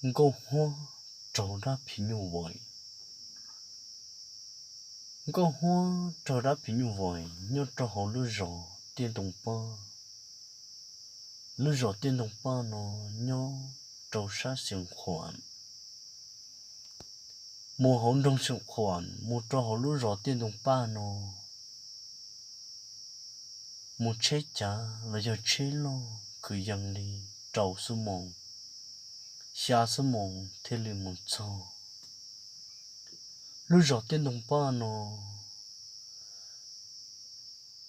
Nkauj Huab raug dab phim nyuj vais. Nkauj Huab raug dab phim nyuj vais nyob rau hauv lub zos Tiaj Ntoo Paj. Lub zos Tiaj Ntoo Paj no nyob rau sab Xeev Khuam. Mus hauv nroog Xeev Khuam mus rau hauv lub zos Tiaj Ntoo Paj no, mus tsheb cav los yog tsheb loj kwv yees li rau xuab moos, xya xuab moos thiaj li mus txog. Lub zos Tiaj Ntoo Paj no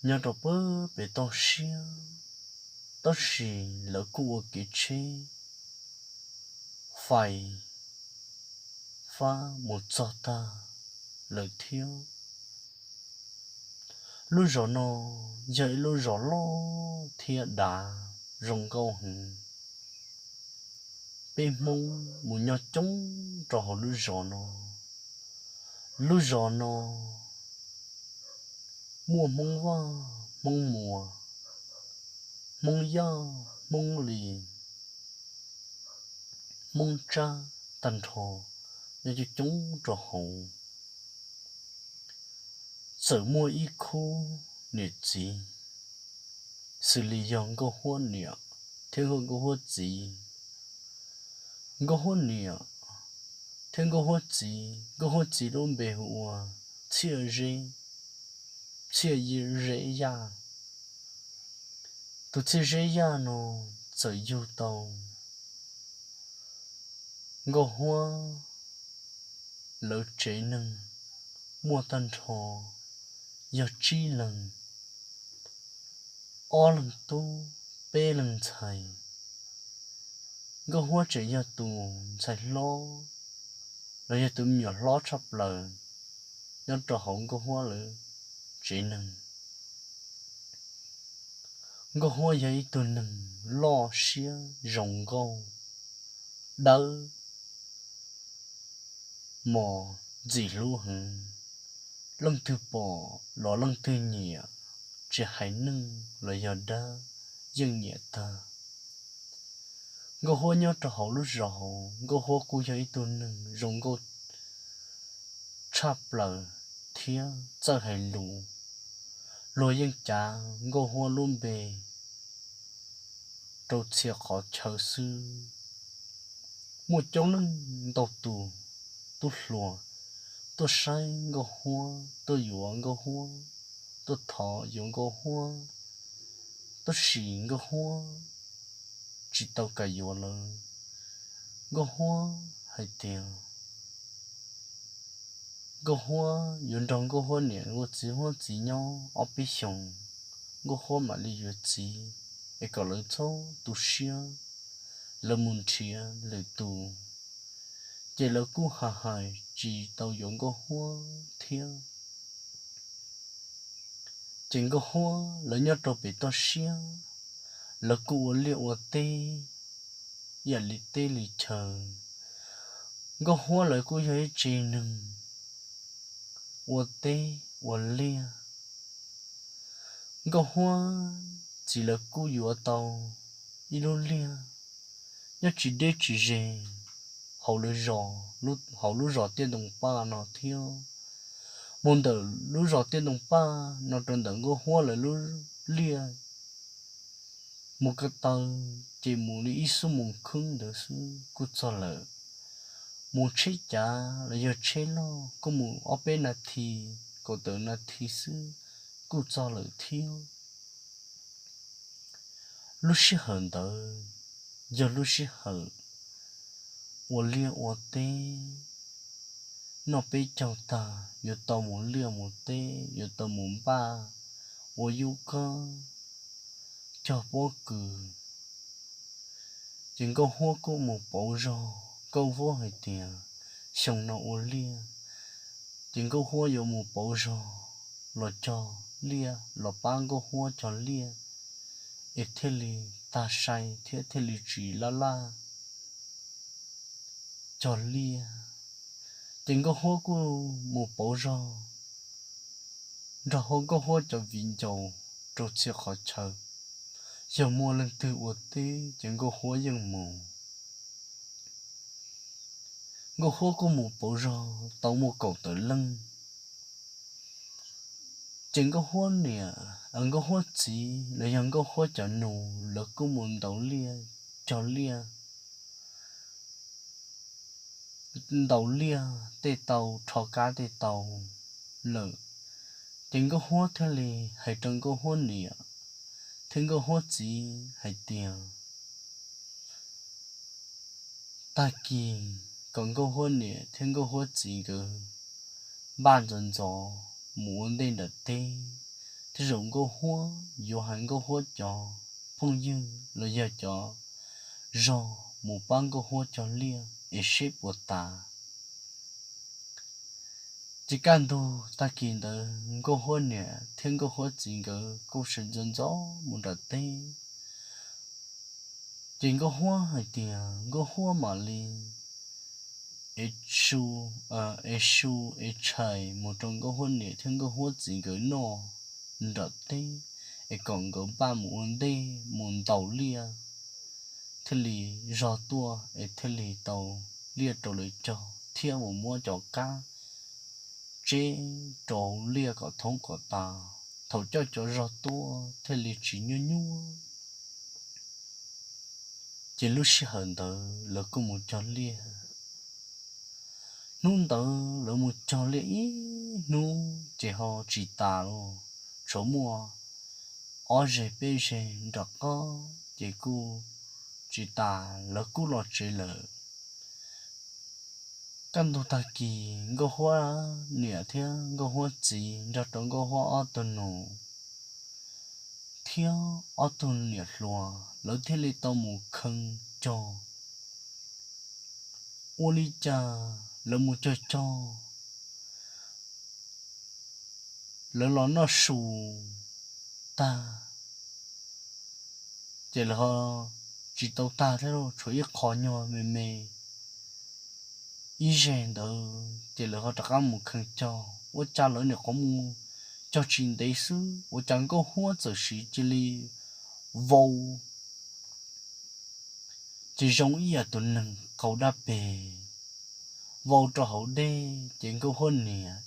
nyob rau pem toj siab, tab sis lawv kuj ua kev tsheb fais fab mus txog tag lawm thiab. Lub zos no yog ib lub zos loj thiab dav zoo nkauj heev. Peb Hmoob mus nyob coob rau hauv lub zos no. Lub zos no muaj Hmoob Vaj, Hmoob Muas, Hmoob Yaj, Hmoob Lis, Hmoob Tsab tag nrho nyob coob coob rau hauv. Txawm muaj ib khub niam txiv, xws li yog Nkauj Huab niam thiab Nkauj Huab txiv. Nkauj Huab niam thiab Nkauj Huab txiv, Nkauj Huab txiv lub npe hu ua Txhiaj Zeb, Txhiaj Zeb Yaj. Tus Txhiaj Zeb Yaj no txawm yug tau Nkauj Huab lawv tsev neeg muaj tag nrho yog tsib leeg, ob leeg tub, peb leeg ntxhais. Nkauj Huab tseem yog tus ntxhais hlob los yog tus me nyuam hlob tshaj plaws nyob rau hauv Nkauj Huab lawv tsev neeg. Nkauj Huab yog ib tug neeg loj siab zoo nkauj, dawb mos ntxim hlub heev. Leej twg pom los leej twg nyiam, tsis hais neeg los yog dab yeej nyiam tag. Nkauj Huab nyob rau hauv lub zos hauv, Nkauj Huab kuj yog ib tug neeg zoo nkauj tshaj plaws thiab txawj hais lus. Luag yeej cav Nkauj Huab lub npe rau txhia qhov chaw xwb. Muaj coob leej ntau tus tub hluas tuaj saib Nkauj Huab, tuaj yuav Nkauj Huab, tuaj thov yuav Nkauj Huab, tab sis Nkauj Huab tsis tau kam yuav lawv. Nkauj Huab hais tias Nkauj Huab yuav nrog Nkauj Huab niam Nkauj Txiv Huab txiv nyob ob peb xyoos, Nkauj Huab mam li yuav txiv, es kom lawv txhob tu siab, lawv mus nrhiav lwm tus. Ces lawv kuj hais hais tsis tau yuav Nkauj Huab thiab. Ces Nkauj Huab lawv nyob rau pem toj siab, lawv kuj ua liaj ua teb ib yam li teb li chaw. Nkauj Huab lawv kuj yog ib tsev neeg ua teb ua liaj. Nkauj Huab txiv lawv kuj yuav tau ib lub liaj nyob tsis deb tsis ze hauv lub zos Tiaj Ntoo Paj no thiab. Mus ntawm lub zos Tiaj Ntoo Paj no rau ntawm Nkauj Huab lawv lub liaj mus ko taw, ces mus li ib xuab moos khwb ntawd xwb kuj txog lawm. Mus tsheb cav los yog tsheb loj kuj mus ob peb nas this, kaum tawm nas this xwb kuj txog lawm thiab. Lub sij hawm ntawd yog lub sij hawm ua liaj ua teb, noj peb caug tag yuav tau mus liaj mus teb, yuav tau mus npaj ua yub qab cog pob kws. Ces Nkauj Huab kuj mus pauv zog, Nkauj Huab hais tias xyoo no ua liaj, ces Nkauj Huab yuav mus pauv zog los cog liaj, los pab Nkauj Huab cog liaj, es thiaj li tag sai thiab thiaj li tsis laj laj cog liaj. Ces Nkauj Huab kuj mus pauv zog nrog hauv Nkauj Huab cov viv ncaus rau txhia qhov chaw. Yog muaj leej twg ua teb ces Nkauj Huab yeej mus. Nkauj Huab kuj mus pauv zog tau muaj kaum tawm leej. Ces Nkauj Huab niam, Nkauj Huab txiv los yog Nkauj Huab cov nus lawv kuj mus ntaus liaj, cog liaj, ntaus liaj tej tau, rho kab tej tau lawm. Ces Nkauj Huab thiaj li hais rau Nkauj Huab niam thiab Nkauj Huab txiv hais tias, tag kis kom Nkauj Huab niam thiab Nkauj Huab txiv nkawd npaj ntxov ntxov mus ua ntej nram teb, thiab zaum Nkauj Huab yuav hais Nkauj Huab cov phooj ywg los yog cov zog mus pab Nkauj Huab cog liaj es seb puas tas. Ces kaj ntug tag kis ntawd Nkauj Huab niam thiab Nkauj Huab txiv nkawd kuj sawv ntxov ntxov mus nram teb. Ces Nkauj Huab hais tias Nkauj Huab mam li ev su, ev su ev tshais mus rau Nkauj Huab niam thiab Nkauj Huab txiv nkawd noj nram teb, es kom nkawd npaj mus ua ntej mus ntaus liaj thiaj li zog tuaj es thiaj li tau liaj rau lawv cog thiab mus muab cov kab tseb rau liaj kom thoob kom tas, thaum coj cov zog tuaj thiaj li tsis nyuaj nyuaj. Ces lub sij hawm ntawd lawv kuj mus cog liaj. Hnub ntawd lawv mus cog liaj ib hnub ces ho tsis tas los, tshuav muaj ob zeg peb zeg nram qab ces kuj tsis tas lawv kuj los tsev lawm. Kaj ntug tag kis Nkauj Huab niam thiab Nkauj Huab txiv nrog rau Nkauj Huab ob tug nus thiab ob tug niam hluas lawv thiaj li tau mus kheej cog. Ua li cas lawv mus cog cog, lawv los noj su tag, ces lawv ho tsis tau tag thiab, tshuav ib qho nyuag me me ib zeg ntawd, ces lawv ho rov qab mus kheej cog. Ua cas lawv nyuam qhuav mus cog tsis ntev xwb, ua cas Nkauj Huab txawm siv cia li vau, ces zoo ib yam tus neeg qaug dab peg, vau rau hauv dej. Ces Nkauj Huab niam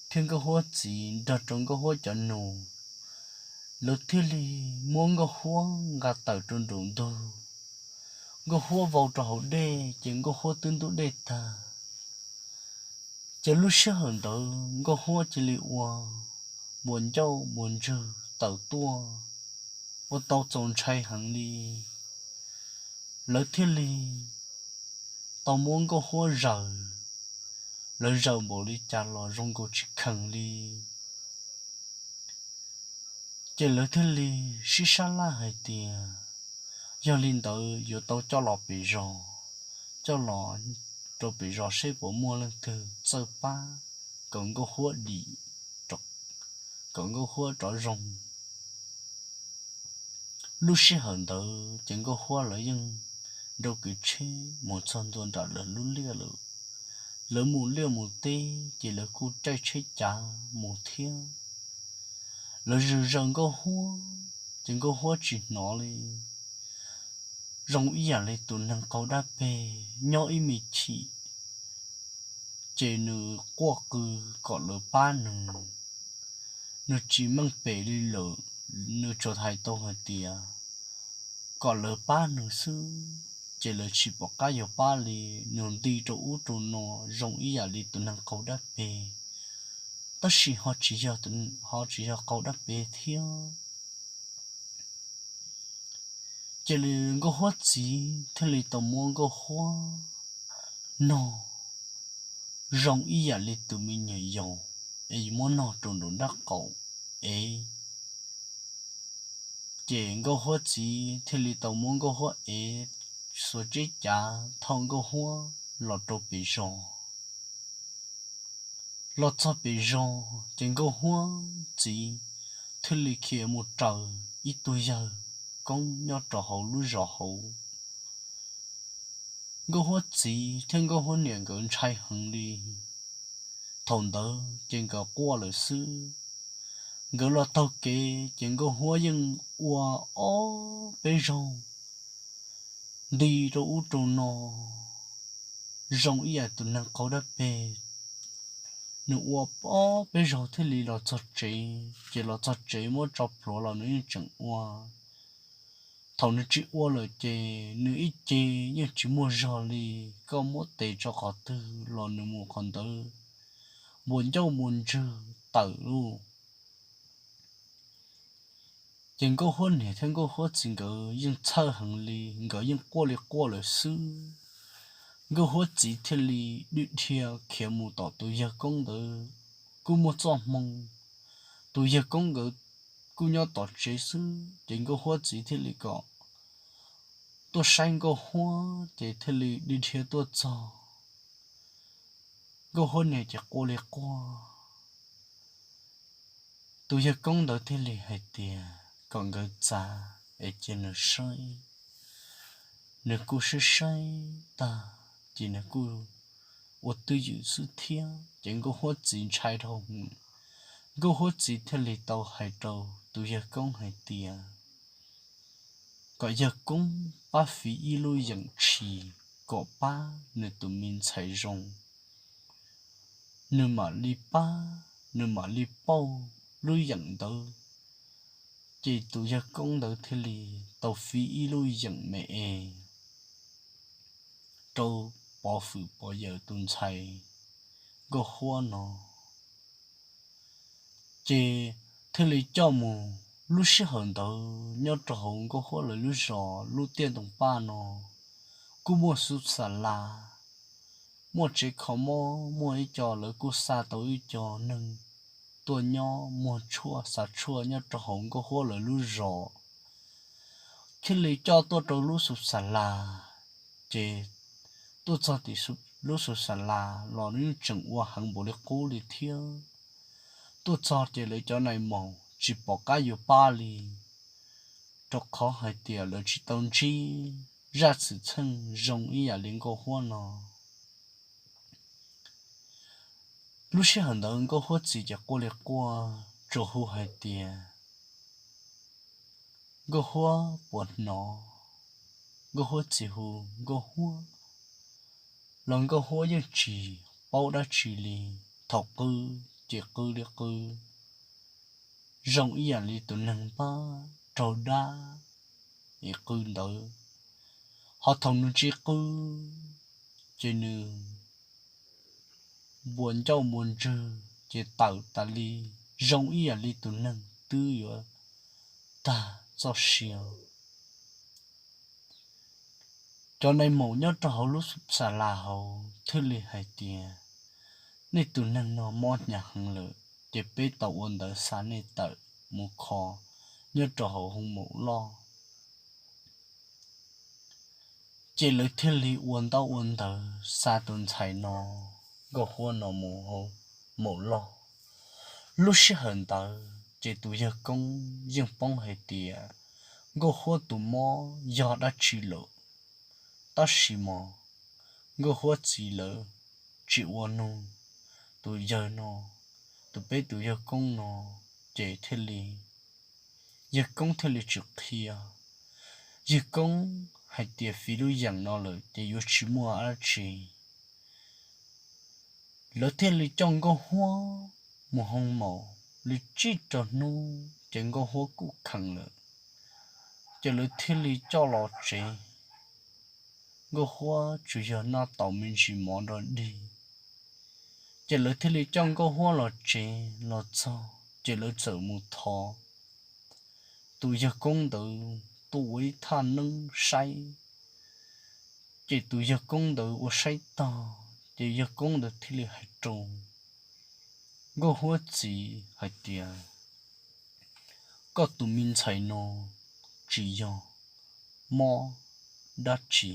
thiab Nkauj Huab txiv nrog rau Nkauj Huab cov nus, lawv thiaj li muab Nkauj Huab nqa tawm rau nraum ntug. Nkauj Huab vau rau hauv dej ces Nkauj Huab twb ntub dej tag. Ces lub sij hawm ntawd Nkauj Huab cia li ua npuas ncauj npuas ntswg tawm tuaj, ua tau txaus ntshai heev li. Lawv thiaj li tau muab Nkauj Huab zaws. Lawv zaws npaum li cas los zoo nkaus tsis kheev li. Ces lawv thiaj li sib sab laj hais tias, yog li ntawd yuav tau coj los pem zos, coj los rau pem zos seb puas muaj leej twg txawj pab kom Nkauj Huab dim, kom Nkauj Huab rov zoo. Lub sij hawm ntawd ces Nkauj Huab lawv yeej nrau kev tsheb mus txog ntua nram lawv lub liaj lawm. Lawv mus liaj mus teb ces lawv kuj caij tsheb cav mus thiab. Lawv zaws zaws Nkauj Huab ces Nkauj Huab tsis hnov li, zoo ib yam li tus neeg qaug dab peg nyob ib me chim, ces nws quaj qw kom lawv pab nws. Nws tsis meej pem li lawm, nws tsuas hais tau hais tias kom lawv pab nws xwb, ces lawv tsis pom qab yuav pab li. Nws nti rau ub rau no zoo ib yam li tus neeg qaug dab peg, tab sis ho tsis yog qaug dab peg thiab. Ces Nkauj Huab txiv thiaj li tau muab Nkauj Huab nog zoo ib yam li tus me nyuam yaus es muab nog rau nraum nraub qaum ev. Ces Nkauj Huab txiv thiaj li tau muab Nkauj Huab ev xuas tsheb cav thauj Nkauj Huab los rau pem zos. Los txog pem zos ces Nkauj Huab txiv thiaj li khiav mus raws ib tug yawg koob nyob rau hauv lub zos hauv. Nkauj Huab txiv thiab Nkauj Huab niam nkawd ntshai heev li. Thaum ntawd ces nkawd quaj lawm xwb. Nkawd los taug kev ces Nkauj Huab yeej ua ob peb zaug nti rau ub rau no, zoo ib yam tus neeg qaug dab peg. Nws ua ob peb zaug thiaj li los txog tsev, ces los txog tsev muab tso plhuav los nws yeej tseem ua. Thaum nws tsis ua lawm ces nws ib ce yeej tsis muaj zog li, koj muab tes tso qhov twg los nws mus qhov ntawd, npuas ncauj npuas ntswg tawm lauj. Ces Nkauj Huab niam thiab Nkauj Huab txiv nkawd yeej txhawj heev li, nkawd yeej quaj li quaj lawm xwb. Nkauj Huab txiv thiaj li dim dhia khiav mus tom tus yawg koob ntawd, kuj muaj txoj hmoo, tus yawg koob nkawd kuj nyob tom tsev xwb, ces Nkauj Huab txiv thiaj li kom tuaj saib Nkauj Huab, ces thiaj li dim dhia tuaj txog. Nkauj Huab niam ces quaj li quaj. Tus yawg koob ntawd thiaj li hais tias kom nkawd txav es cia nws saib. Nws kuj saib saib tag, ces nws kuj ua twj ywm xwb thiab, ces Nkauj Huab txiv ntshai dhau. Nkauj Huab txiv thiaj li tau hais rau tus yawg koob hais tias kom yawg koob pab fiv ib lub yeem tshis kom pab nws tus me ntxhais zoo, nws mam li pab, nws mam li pauj lub yeem ntawd. Ces tus yawg koob ntawd thiaj li tau fiv ib lub yeem me es rau pov fwm pov yawm tus ntxhais Nkauj Huab no. Ces thiaj li coj mus. Lub sij hawm ntawd nyob rau hauv Nkauj Huab lawv lub zos lub tiaj ntoo paj no kuj muaj xub xa las, muaj tsev kho mob, muaj ib co lawv kuj xa tau ib co neeg tuaj nyob muag tshuaj xa tshuaj nyob rau hauv Nkauj Huab lawv lub zos, thiaj li coj tuaj rau lub xub xa las. Ces tuaj txog tim lub xub xa las los nws yeej tseem ua heev npaum li qub li thiab. Tuaj txog ces lawv cov nais maum tsis pom qab yuav pab li, rau qhov hais tias lawv tsis tau ntsib zaj xwm txheej zoo ib yam li Nkauj Huab no. Lub sij hawm ntawd Nkauj Huab txiv ces quaj li quaj, tsuas hu hais tias, Nkauj Huab puas hnov? Nkauj Huab txiv hu, Nkauj Huab, los Nkauj Huab yeej tsis paub dab tsi li. Thaum qw ces qw li qw, zoo ib yam li tus neeg npaj raug dab es qw ntawd, ho thaum nws tsis qw ces nws npuas ncauj npuas ntswg ces tawm tas li, zoo ib yam li tus neeg twb yuav tag txoj sia. Cov nais maum nyob rau hauv lub xa las hauv thiaj li hais tias, nej tus neeg no mob hnyav heev lawm, ces peb tau ua ntawv xa nej tawm mus kho nyob rau hauv hoo maum loj. Ces lawv thiaj li ua ntaub ua ntawv xa tus ntxhais no, Nkauj Huab no mus hauv maum loj. Lub sij hawm ntawd ces tus yawg koob yeej paub hais tias Nkauj Huab tus mob yog dab tsi lawm, tab sis mas Nkauj Huab txiv lawv tsis ua nug tus yawg no, tus peb tus yawg koob no, ces thiaj li yawg koob thiaj li tsis qhia. Yawg koob hais tias fiv lub yeem no lawm ces yuav tsis muaj dab tsi. Lawv thiaj li coj Nkauj Huab mus hoo maum li tsib rau hnub ces Nkauj Huab kuj kheev lawm, ces lawv thiaj li coj los tsev. Nkauj Huab tsuas yog noj tau me ntsis mov nrog dig, ces lawv thiaj li coj Nkauj Huab los tsev. Los txog ces lawv txawm mus thov tus yawg koob ntawd tuaj ua ib thaj neeb saib. Ces tus yawg koob ntawd ua saib tag ces yawg koob ntawd thiaj li hais rau Nkauj Huab txiv hais tias, koj tus me ntxhais no tsis yog mob dab tsi,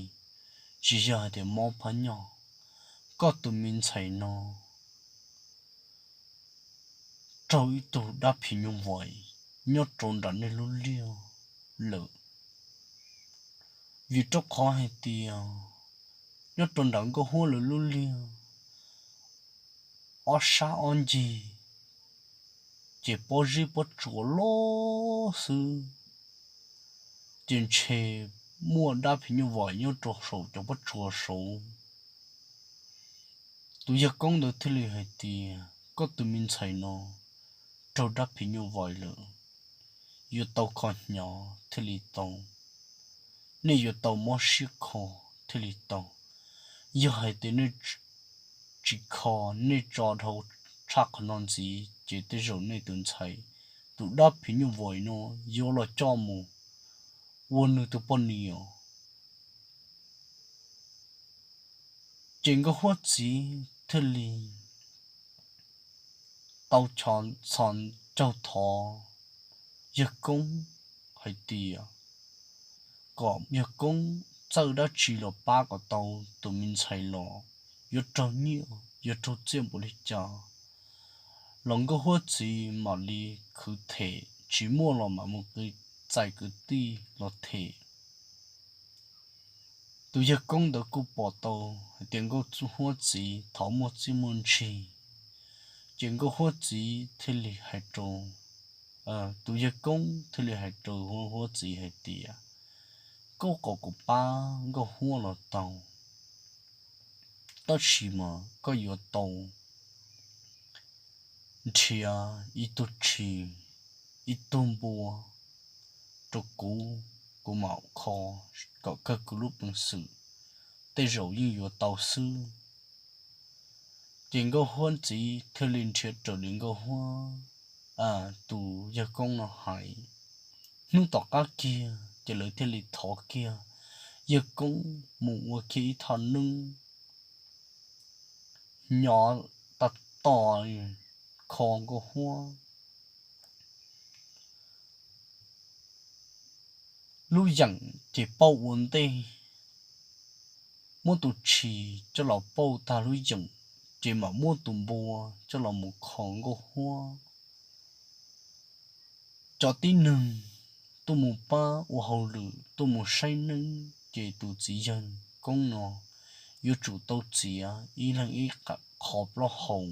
tsis yog hais tias mob phab nyoj, koj tus me ntxhais no raug ib tug dab phim nyuj vais nyob rau nram nej lub liaj lawm. Vim rau qhov hais tias nyob rau nram Nkauj Huab lawv lub liaj ob sab ob ncig ces pob zeb pob tsuas loj xwb, ces ntshe muaj dab phim nyuj vais nyob rau saum cov pob tsuas saud. Tus yawg koob ntawd thiaj li hais tias, koj tus me ntxhais no raug dab phim nyuj vais lawm, yuav tau kho hnyav thiaj li tau, nej yuav tau mob siab kho thiaj li tau. Yog hais tias nej tsis kho, nej tso dhau tshaj qhov no ntxiv ces tej zaum nej tus ntxhais, tus dab phim nyuj vais no, yuav los coj mus ua nws tus poj niam. Ces Nkauj Huab txiv thiaj li tau txhos caug thov yawg koob hais tias kom yawg koob txawj dab tsi los pab kom tau tus me ntxhais los, yuav raug nyiaj yuav raug txiaj npaum li cas los Nkauj Huab txiv mam li khwv them, tsis muaj los mam mus txais kwv tij los them. Tus yawg koob ntawd kuj pom tau hais tias Nkauj Huab txiv thov muaj txiaj muaj ntsig, ces Nkauj Huab txiv thiaj li hais rau, tus yawg koob thiaj li hais rau Huab txiv hais tias, koj kom kuv pab Nkauj Huab los tau, tab sis mas koj yuav tau nrhiav ib tug tshis, ib tug npua rau kuv, kuv mam kho kom kawg kuv lub peev xwm, tej zaum yeej yuav tau xwb. Ces Nkauj Huab txiv thiaj li nrhiav raws li Nkauj Huab, tus yawg koob no hais. Hnub tom qab kiag ces lawv thiaj li thov kiag yawg koob mus ua kiag ib thaj neeb nyob tas tom kho Nkauj Huab lub yeem ces pauj ua ntej, muab tus tshis coj los pauj tag lub yeem, ces mam muab tus npua coj los mus kho Nkauj Huab. Cov tib neeg tuaj mus pab ua hauj lwm tuaj mus saib neeb ces tus txiv yawg koob no yuav tsum tau txiav ib leeg ib qho plaub hau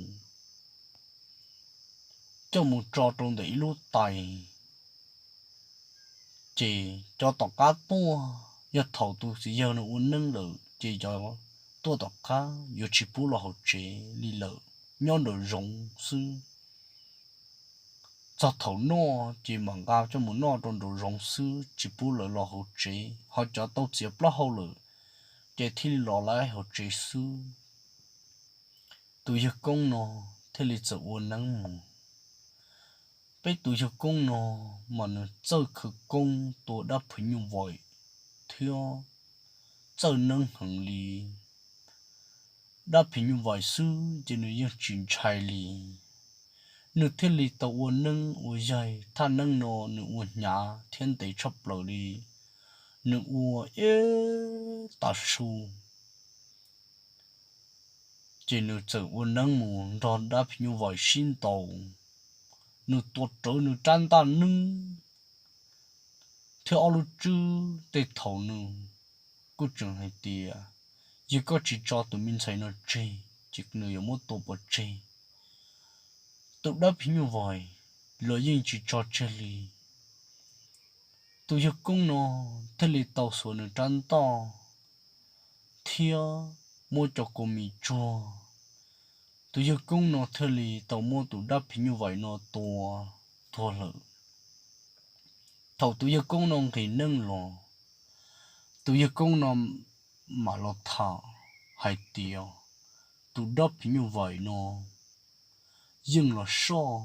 coj mus tso rau ntawm ib lub tais. Ces cov tom qab tuaj, yog thaum tus txiv yawg no ua neeb lawm ces cov tuaj tom qab yuav tsis pub los hauv tsev li lawm, nyob nraum zoov xwb. Txog thaum noj ces mam nqa coj mus noj rau nraum zoov xwb, tsis pub lawv los hauv tsev, ho cov tau txiav plaub hau lawm ces thiaj li los lawv hauv tsev xwb. Tus yawg koob no thiaj li txawm ua neeb mus. Peb tus yawg koob no mas nws txawj khawv koob tua dab phim nyuj vais thiab txawj neeb heev li. Dab phim nyuj vais xwb ces nws yeej tsis ntshai li. Nws thiaj li tau ua neeb ua yaig, thaj neeb no nws ua hnyav thiab ntev tshaj plaws li. Nws ua ib tas su ces nws txawm ua neeb mus nrog dab phim nyuj vais sib ntaus. Nws tua rawv nws rab ntaj neeb thiab ob lub tswb tej thaum nws kuj tseem hais tias, yog koj tsis tso tus me ntxhais no tseg ces nws yuav muab tua pov tseg. Tus dab phim nyuj vais los yeej tsis tso tseg li. Tus yawg koob no thiaj li tau xuas nws rab ntaj thiab muab cov kua mis tsuag. Tus yawg koob no thiaj li tau muab tus dab phim nyuj vais no tua tuag lawm. Thaum tus yawg koob no nqhis neeb los, tus yawg koob no mam los tham hais tias, tus dab phim nyuj vais no yeej los soj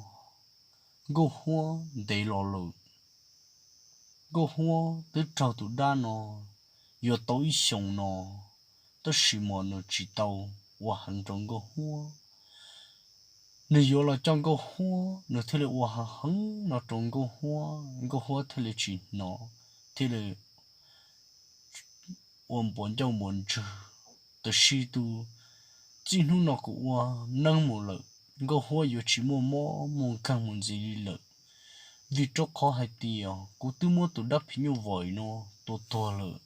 Nkauj Huab ntev los lawm. Nkauj Huab twb raug tus dab no yuav tau ib xyoos no, tab sis mas nws tsis tau ua heev rau Nkauj Huab. Nws yuav los coj Nkauj Huab, nws thiaj li ua heev heev no rau Nkauj Huab, Nkauj Huab thiaj li tsis hnov, thiaj li ua npuas ncauj npuas ntswg. Tab sis tus txij hnub no kuv ua neeb mus lawm, Nkauj Huab yuav tsis muaj mob muaj nkeeg mus ntxiv li lawm, vim rau qhov hais tias kuv twb muab tus dab phim nyuj vais no tua tuag lawm.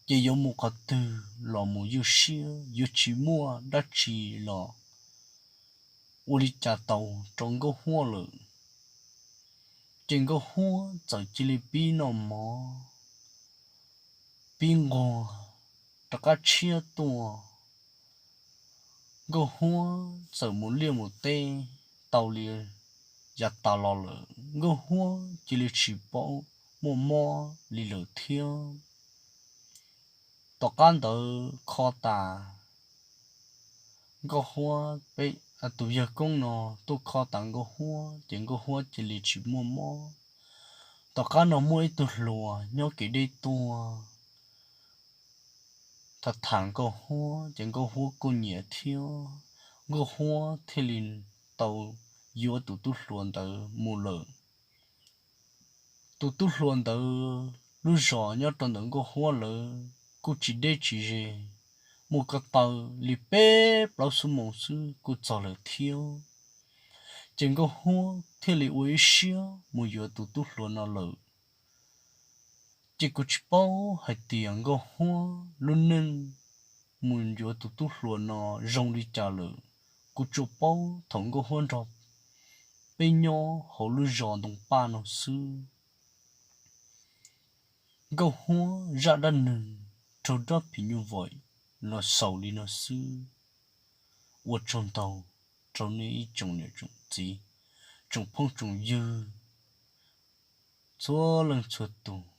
Ces yuav mus qhov twg los mus ywj siab, yuav tsis muaj dab tsi los ua li cas tau rau Nkauj Huab lawm. Ces Nkauj Huab txawm cia li pib noj mov, pib nquag, rov qab tshiab tuaj, Nkauj Huab txawm mus liaj mus teb tau li yav tas los lawm, Nkauj Huab cia li tsis paub muaj mob li lawm thiab. Tom qab ntawd kho tas Nkauj Huab, tus yawg koob no tuaj kho tas Nkauj Huab ces Nkauj Huab cia li tsis muaj mob. Tom qab no muaj ib tug hluas nyob kev deb tuaj tham tham Nkauj Huab ces Nkauj Huab kuj nyiam thiab. Nkauj Huab thiaj li tau yuav tus tub hluas ntawd mus lawm. Tus tub hluas ntawd lub zos nyob rau ntawm Nkauj Huab lawv kuj tsis deb tsis ze, mus ko taw li peb plaub xuab moos xwb kuj txog lawm thiab. Ces Nkauj Huab thiaj li ua ib siab mus yuav tus tub hluas no lawm. Ces kuv tsis paub hais tias Nkauj Huab lub neej mus yuav tus tub hluas no zoo li cas lawm, kuv tsuas paub thaum Nkauj Huab nrog peb nyob hauv lub zos Ntoo Paj no xwb. Nkauj Huab zaj dab neeg raug dab phim nyuj vais los xaus li no xwb. Ua tsaug ntau rau nej ib tsoom niam tsoom txiv, tsoom phooj tsoom ywg, txhua leej txhua tus